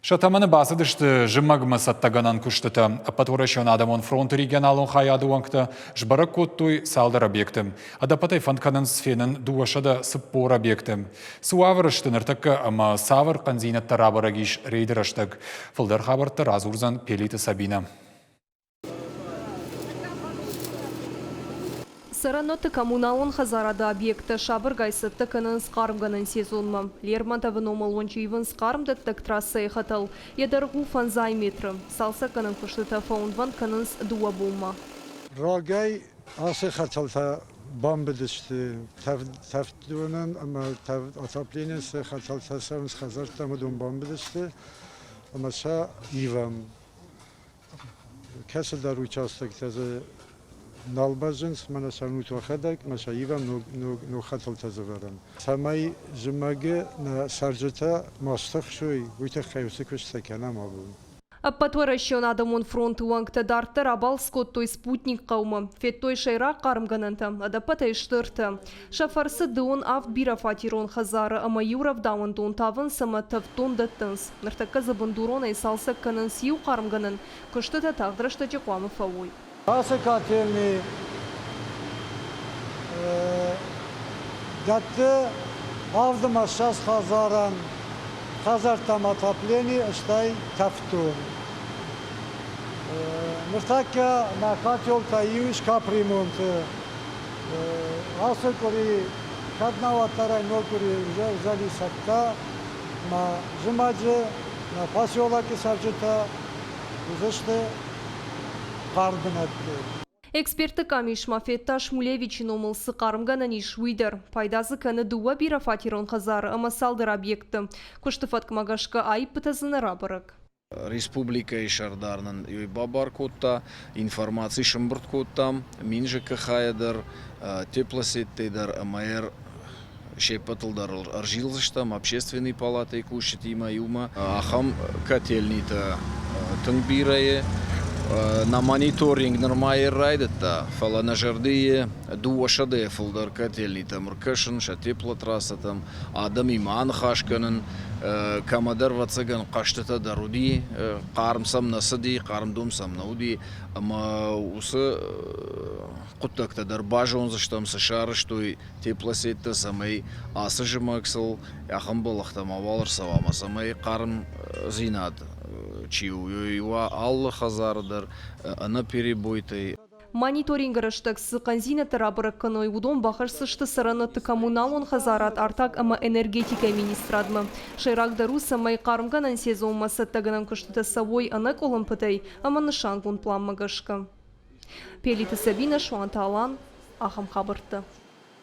Сӕ тӕмӕны бацыдысты зымӕгмӕ цӕттӕгӕнӕн куыстытӕ. Ӕппӕтуӕрӕсеон адӕмон фронты регионалон хайады уӕнгтӕ сбӕрӕг кодтой цалдӕр объекты. Ӕдӕппӕтӕй фӕнд кӕнынц фенын 240 объекты. Цы уавӕры сты ныртӕккӕ ӕмӕ цавӕр хъӕндзинӕдтӕ рабӕрӕг ис рейды рӕстӕг? Фылдӕр хабӕрттӕ радзурдзӕн Пелиты Сабинӕ. Цӕрӕнуӕтты коммуналон хӕдзарады объекттӕ сабыргай цӕттӕ кӕнынц хъармгӕнӕн сезонмӕ. Лермонтовы номыл уынджы ивынц хъармдӕттӕг трассӕйы хӕтӕл. Йӕ дӕргъ у фӕндзай метры. Цалцӕггӕнӕн куыстытӕ фӕуындвӕнд кӕнынц дыууӕ бонмӕ. Рагӕй ацы хӕтӕлтӕ бамбыдысты тӕвддонӕн ӕмӕ отопленийӕн цы хӕтӕлтӕ цӕуынц хӕдзӕрттӕм, уыдон бамбыдысты ӕмӕ сӕ ивӕм. Кӕцыдӕр участоктӕ дзы нал бӕззынц, мӕнӕ сӕ нут уӕхӕдӕг, мӕ сӕ ивӕм ног хӕтӕлтӕ дзы вӕрӕм. Цӕмӕй зымӕгы нӕ цӕрджытӕ ма стыхсой, уый тыххӕй уыцы куыст сӕ кӕнӕм абон. Ӕппӕтуӕрӕсеон адӕмон фронты уӕнгтӕ дарддӕр абалц кодтой Спутник хъӕумӕ. Федтой сӕйраг хъармгӕнӕнтӕ, ӕдӕппӕтӕй стыртӕ. Сӕ фӕрцы дыууын авд бирӕфатерон хӕдзары ӕмӕ иу рӕвдауӕндон тавынц ӕмӕ тӕвддон дӕттынц. Ныртӕккӕ дзы бындуронӕй цалцӕг кӕнынц иу хъармгӕнӕн, куыстытӕ тагъд рӕстӕджы хъуамӕ фӕуой. Ацы котельный дӕтты авд ӕмӕ ссӕдз хӕдзарӕн хӕдзӕрттӕм отоплени, стӕй тӕвддон. Ныртӕккӕ нӕ котелтӕ иу ис капремонты. Ацы къуыри кӕд нӕ уӕддӕр ӕй ног къуыри уыдзӕни цӕттӕ. Ӕмӕ зымӕджы нӕ поселокы цӕрджытӕ уыдзысты хъарм бынӕтты. Экспертты къамис ма федта Шмулевичы номыл цы хъармгӕнӕн ис, уый дӕр. Пайда дзы кӕны дыууӕ бирӕфатерон хӕдзары ӕмӕ цалдӕр объекты. Куысты фӕткмӕ гӕсгӕ аиппытӕ дзы нӕ рабӕрӕг. Республикӕйы сӕрдар нын уый бабар кодта, информаци сӕмбырд кодтам Минжикы хайӕ дӕр, теплосеттӕй дӕр ӕмӕ се ппӕтыл дӕр ӕрзилдзыстӕм общественный палатӕйы кусджытимӕ иумӕ. Ахӕм котельнитӕ тынг бирӕ и. Нӕ мониторинг нырма йӕ райдыдта, фӕлӕ нӕ зӕрдыйы дыууӕсӕдӕйӕ фылдӕр котельнитӕм ӕркӕсын, сӕ теплотрассӕтӕм, адӕмимӕ аныхас кӕнын. Кӕмӕдӕр, ӕвӕццӕгӕн, хъӕстытӕ дӕр уыди, хъарм сӕм нӕ цыди, хъарм дон сӕм нӕ уыди, ӕмӕ уыцы хъуыддӕгтӕ дӕр базондзыстӕм, цы сарӕзтой теплосеттӕ, цӕмӕй ацы зымӕг сыл ахӕм бӕллӕхтӕ мауал ӕрцӕуа ӕмӕ цӕмӕй хъармдзинад чи у, уый уа алы хӕдзары дӕр ӕнӕ перебойтӕй. Мониторингы рӕстӕг цы хъӕндзинӕдтӕ рабӕрӕг кӕной, уыдон бахӕсдзысты цӕрӕнуӕтты коммуналон хӕдзарад, артаг ӕмӕ энергетикӕйы министрадмӕ. Сӕйрагдӕр у, цӕмӕй хъармгӕнӕн сезонмӕ цӕттӕгӕнӕн куыстытӕ цӕуой ӕнӕкъуылымпытӕй ӕмӕ нысангонд пъланмӕ гӕсгӕ. Пелиты Сабинӕ, Суанты Алан, ахӕм хабӕрттӕ.